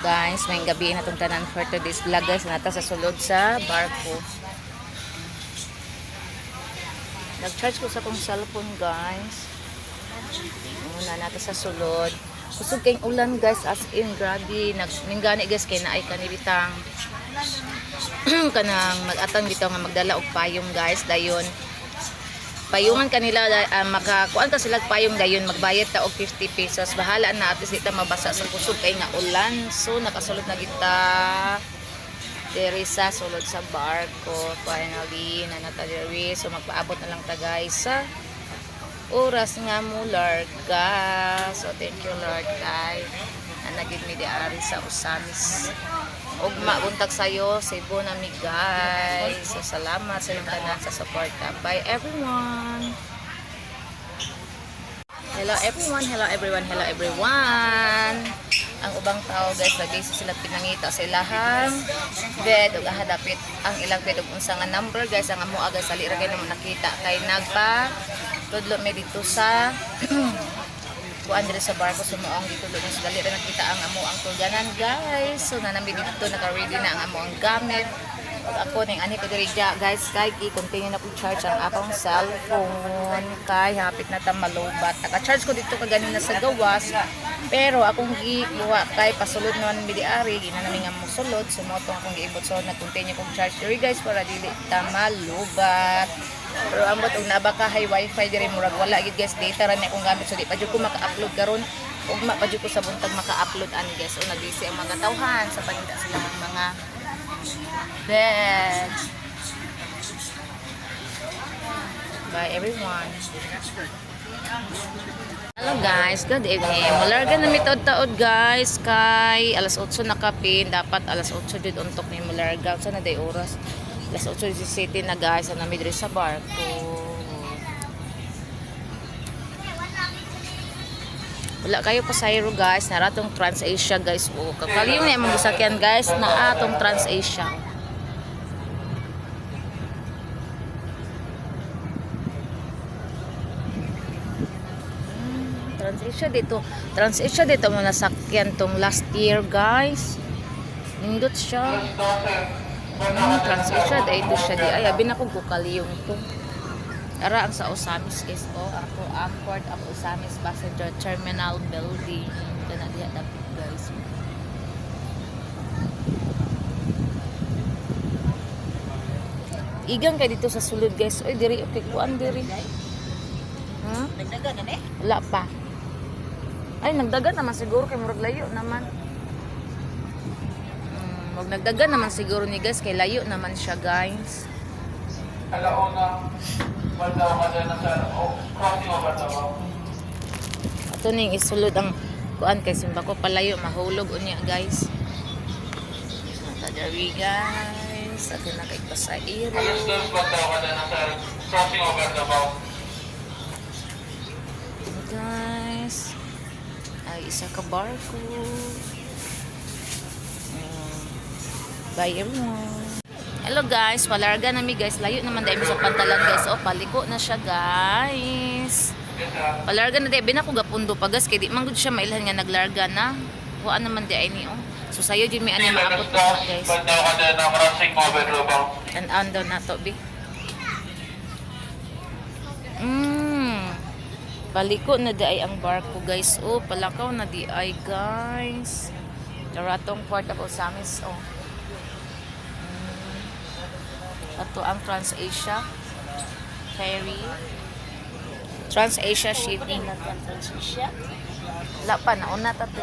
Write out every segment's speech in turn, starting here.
Guys, may gabi na tong tanan for today's vlog, guys. Nata sa sulod sa barko. Nag-charge ko sa akong cellphone, guys. Una nata sa sulod. Kusog kayong ulan, guys, as in grabe. Nag ninggani, guys, kay naay kanibitang kanang mag-atang bitaw nga magdala og payong, guys, dayon payungan kanila, makakuan ka sila og payong, dayon magbayad ta og 50 pesos. Bahala na, at least di ta mabasa sa kusog kay nga ulan. So nakasulod na kita diri sa sulod sa barko. Finally na nata diri. So magpaabot na lang ta, guys, sa oras nga mularga. So thank you, Lord, kay na gid mi diari sa Ozamiz. Ugma buntag sayo, Cebu na mi, guys. So salamat sa inyong tanan sa suporta. Bye, everyone. Hello everyone, hello everyone, hello everyone. Ang ubang tao, guys, nag-busy sila pinangita sa ilahang bed ug aha dapit ang ilang bed ug unsa nga number, guys. Ang amo, guys, dali ra kay namo nakita kay nagpa tudlo mi dito sa kuan diri sa barko. Sumuong dito doon sa dali ra nakita ang amo ang tuluganan, guys. So nanami dito, naka-ready na ang amo ang gamit. Ug ako ning ani ko diri dya, guys, kay gi-continue na po charge ang akong cellphone kay hapit na ta malobat. Naka-charge ko dito kaganina sa gawas, pero akong gikuha kay pasulod naman mi diari, gina nami nga mosulod. So mo tong akong giibot, so nag-continue kong charge diri, guys, para dili ta malobat. Pero ambot og naba ka hay wifi diri, murag wala gid, guys. Data ra ni akong gamit, so di pa jud ko maka-upload karon. Ugma pa jud ko sa buntag maka-upload ani, guys. So nabisi ang mga tawhan sa pangita sila ng mga bed. Bye, everyone. Hello guys, good evening. Mularga na mi taod-taod, guys, kay alas 8 na kapin, dapat alas 8 jud untok ni mularga. Unsa na day oras? Alas 8:17 na, guys, na mi diri sa barko. Wala kayo pasayro, guys, naratong TransAsia, guys. O kakaliyong na imong gisakyan, guys, na atong TransAsia. TransAsia dito. TransAsia dito mo nasakyan tong last year, guys. Nindot siya. TransAsia dito siya di ay abi na kog kukaliyong to. Ara ang sa Ozamiz, guys, oh. Ako ang Port of Ozamiz Passenger Terminal Building. Kana diha dapit, guys. Igang kay dito sa sulod, guys. Oy, diri okay kuan diri. Nagdagan na eh. Wala pa. Ay, nagdagan naman siguro kay murag layo naman. Wag nagdagan naman siguro ni, guys, kay layo naman siya, guys. Alauna, Baldaw ka dyan sa oh, crossing over Davao. Ato ning isulod ang kuan kay simba ko palayo mahulog unya, guys. Nata diri, guys. Ato na kay pasairo. Alas dos, Baldaw ka dyan sa crossing over Davao. Guys. Ay isa ka barko. Bye, everyone. Hello guys, palarga na mi, guys. Layo naman dahil sa pantalan, guys. Oh, paliko na siya, guys. Palarga na dahil binako gapundo pa, guys, kay di man gud siya mailhan nga naglarga na. Wa naman di ay ni oh. So sayo jud mi ani Alas maabot dos, na, guys. Baldaw ka dyan na crossing over Davao. Tan-an daw na to, bi. Paliko na di ay ang barko, guys. Oh, palakaw na di ay, guys. Daratong Port of Ozamiz, oh. Ato ang TransAsia ferry. TransAsia shipping. TransAsia. Wala pa, nauna ta to.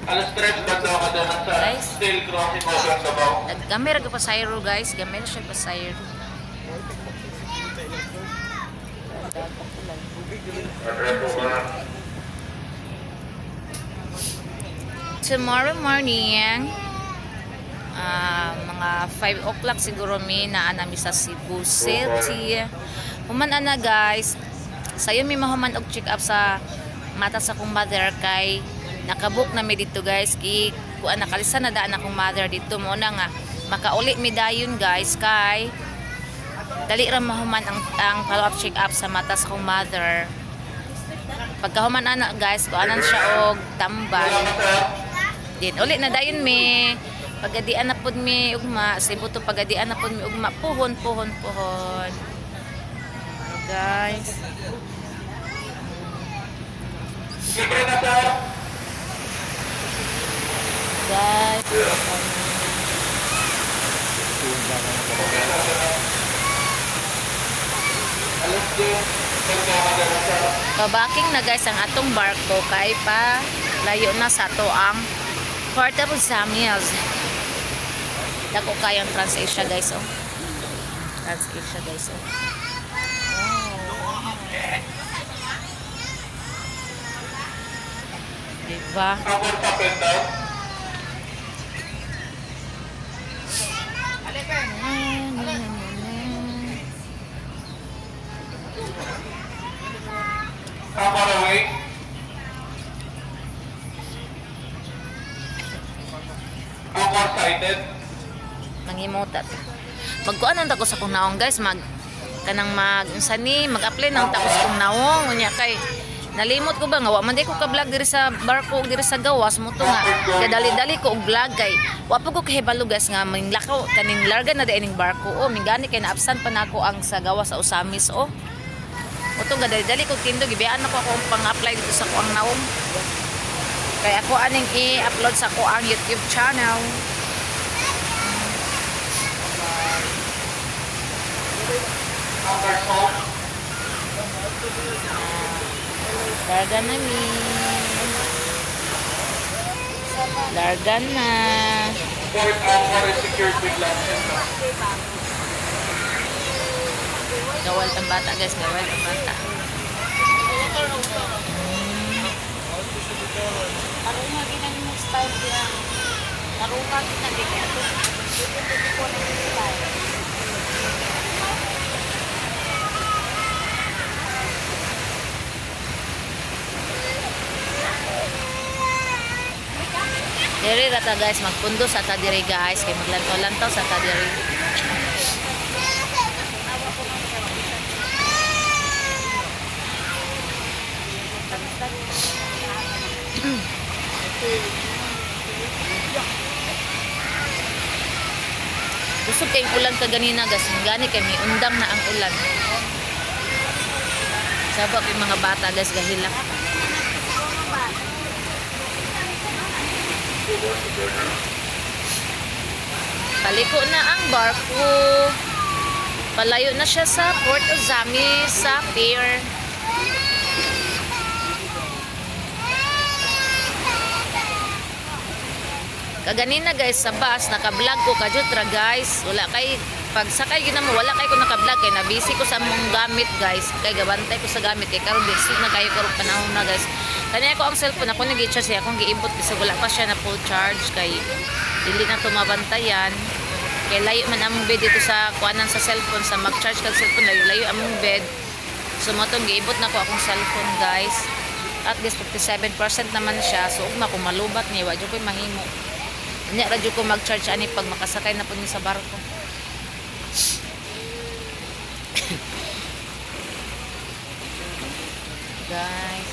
Alas tres, Baldaw ka dyan sa Guys. still crossing over Davao. Naggamera ka pasayro, guys. Gamera siya pasayro. Tomorrow morning, mga 5 o'clock siguro mi naa nami sa Cebu City. Human ana, guys. Sayo mi mahuman og check up sa mata sa akong mother kay nakabook na mi dito, guys. Gi kuan nakalisa na daan akong mother dito mo na nga makauli mi dayon, guys, kay dali ra mahuman ang follow up check up sa mata sa akong mother. Pagkahuman ana, guys, kuanan siya og tambal. Salamat, sir. Din uli na dayon mi. Pagadian na pud mi ugma, Cebu to pagadian na pud mi ugma. Puhon, puhon, puhon. Oh, guys. Libre na, sir. Guys. Alas 10, Puerto Cadena, sir. Pabaking na guys ang atong barko kay pa layo na sa ato ang Port of Ozamiz. Dako kayang TransAsia, guys, oh. TransAsia, guys, oh. Oh. Diba? Cover up and down. Cover away. Cover sighted. Mangimutat. Magkuan ang ko sa kong naong, guys, mag kanang mag unsa ni mag-apply nang tako sa kong naong unya kay nalimot ko ba nga wa man di ko ka vlog diri sa barko ug diri sa gawas mo to nga kadali-dali ko og vlog kay wa pa ko kahibalo, guys, nga minglakaw kaning larga na diining barko, oh. Mingani kay naabsan pa nako ang sa gawas sa Osamis, oh. Uto nga dali-dali ko tindog, gibiyaan ako akong pang-apply dito sa kuang naong kay ako aning i-upload sa kuang YouTube channel. Cover soft. Larga na mi. Larga na. Port anchor is secured with latches. Gawal ang bata, guys, gawal ang bata. Tarunga ginang mo style diya. Tarunga kita di kaya to. Ko na yung style. Diri ra ta, guys, magpundo sa ta diri, guys, kay maglantaw-lantaw sa ta diri. Busog kayong ulan kaganina, guys. Gani kay may undang na ang ulan. Saba kay mga bata, guys, gahilak. Paliko na ang barko. Palayo na siya sa Port Ozamiz, sa pier. Kaganina, guys, sa bus, naka-vlog ko kajutra, guys. Wala kay pagsakay gina mo, wala kay ko naka-vlog kay nabisi ko sa among gamit, guys. Kay gabantay ko sa gamit kay karon busy na kayo karon panahon na, guys. Kani ako ang cellphone ako nag-charge siya akong giibot bisag wala pa siya na full charge kay dili na tumabantayan. Kay layo man among bed dito sa kuanan sa cellphone sa mag-charge kag cellphone, layo-layo among bed. So mo tong giibot na ko akong cellphone, guys. At least 57% naman siya. So ugma kung malubat niya, wa jud ko'y mahimo. Unya ra jud ko mag-charge ani pag makasakay na pud mi sa barko. Guys.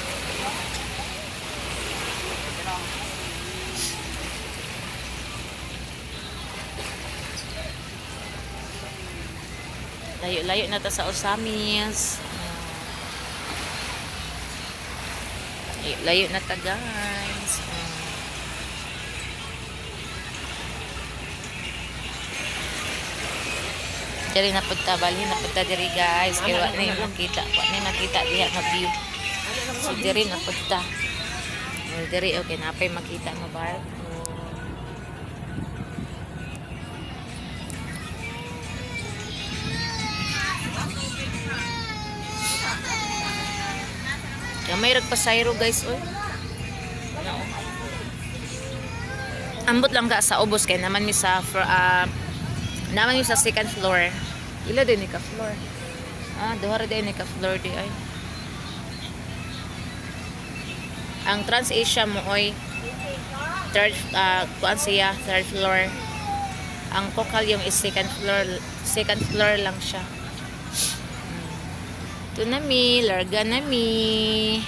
Layo-layo na ta sa Osamis. Layo-layo na ta, guys. Diri na punta, balhin na punta diri, guys. Kay wa na makita, wa na makita diha nga view. So diri na punta. Well, diri okay na pay makita nga barko. Gamay rag pasayro, guys, oy. Ambot lang ka sa ubos kay naman mi sa naman mi sa second floor. Ila din ni ka floor? Ah, duha ra din ni ka floor di ay. Ang TransAsia mo oy third kuan siya, third floor. Ang Cocal yung is second floor lang siya. Ito na mi, larga na mi.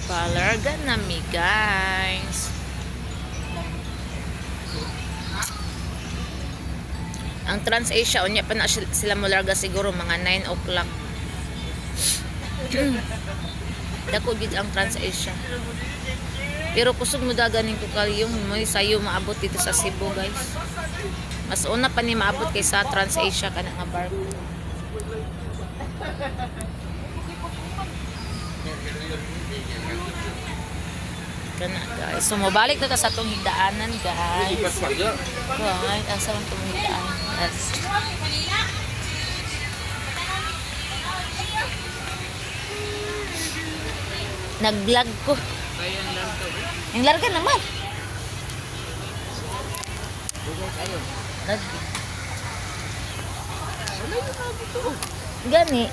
Palarga na mi, guys. Ang TransAsia, unya pa na sila molarga siguro mga 9 o'clock. Dako gid ang TransAsia. Pero kusog mo daganin ko kaliyong mo sayo maabot dito sa Cebu, guys. Mas una pa ni maabot kaysa TransAsia kana nga barko. Kana, guys. So mobalik na ta sa atong higdaanan, guys. Right, asa man tong higdaanan? Yes. Nag-vlog ko. Yung larga naman. Nag. Gani.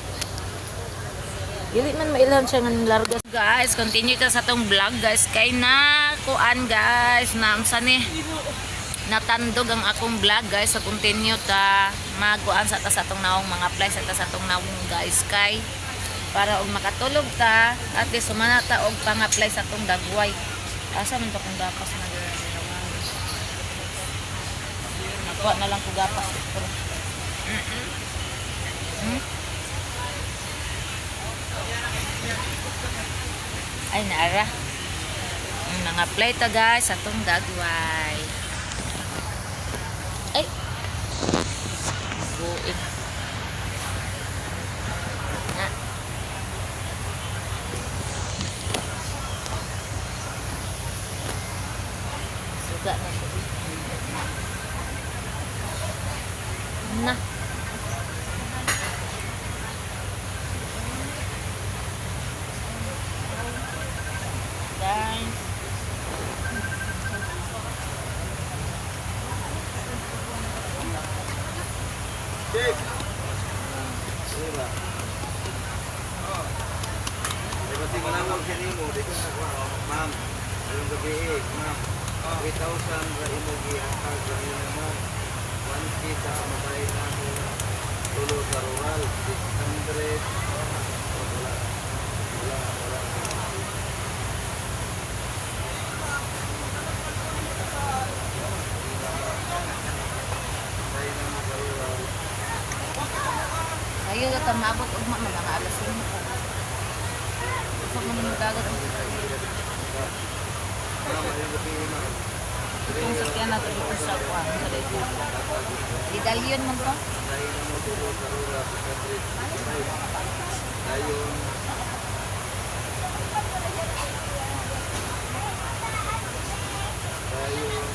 Dili man mailhan siya ng larga. Guys, continue ta sa tong vlog, guys. Kay na kuan, guys, na unsa ni? Natandog ang akong vlog, guys. So continue ta magkuan sa ta sa tong naong mga apply sa ta sa tong naong, guys, kay para og makatulog ta at least sumana ta og pang-apply sa tong dagway. Asa man to kung gapas na girl? Nakuha na lang ko gapas. Pero, Ay, naara. Ang mga play ta, guys, sa tong dagway. Ay! Buik. Na. Suga na siya. Na. Guys. Kasi manawag siya nimo, di ko na ma'am. Anong gabi eh, ma'am. 3,000 ra imo gihatag ra imo, ma'am. 1K sa kamabay na ako. Tulo sa rural, 600. Oh, wala. Wala, wala. Patay na mo sa rural. Sayo ka maabot ugma mga alas 5. Usap mo nang dagat ang Ma'am, anong gabi eh, ma'am. itong sakyan nato dito sa kuan sa dito. Didalyon man to. Patay na mo tulo sa rural, 655. Dayon, Dayon,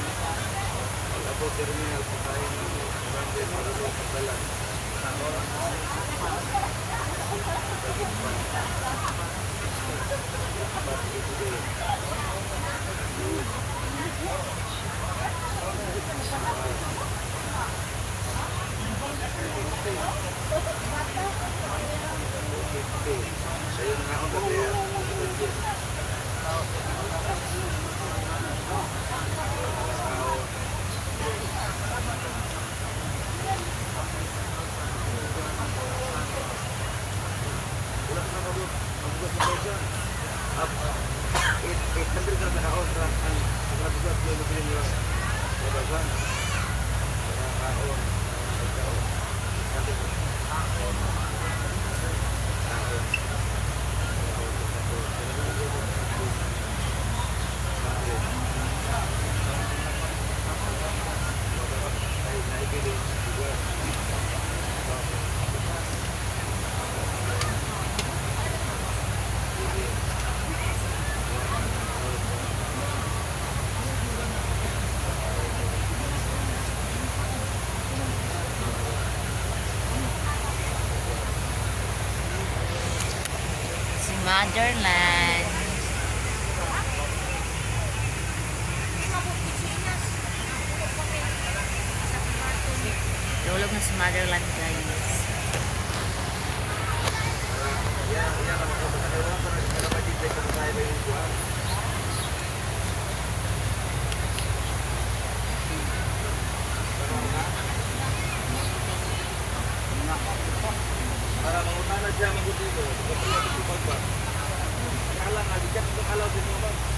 pag-abot terminal, patayin na mo, 400 sa rural sa dalan. Pagitpan. Pat ito. Ayun nga ang gabi. Budget. Wala na kabot. Magbugas na siya. Up. 800 na sa kaon. Ang ang nabugas yung nabili nila. Nabagan. Kaon. Kaon. Kaon. Kaon. Si Motherland. Tulog na si Motherland, guys. Para mangutana siya maguti ko. Kapag pagba. Kala nga di ka Hello, din mo, ma'am.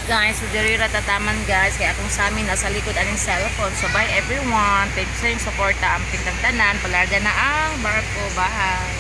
Guys, so diri ra tataman, guys, kay akong samin nasa likod aning cellphone. So bye everyone. Thank you sa inyong suporta. Ang pintang tanan, palarga na ang barko. Bye.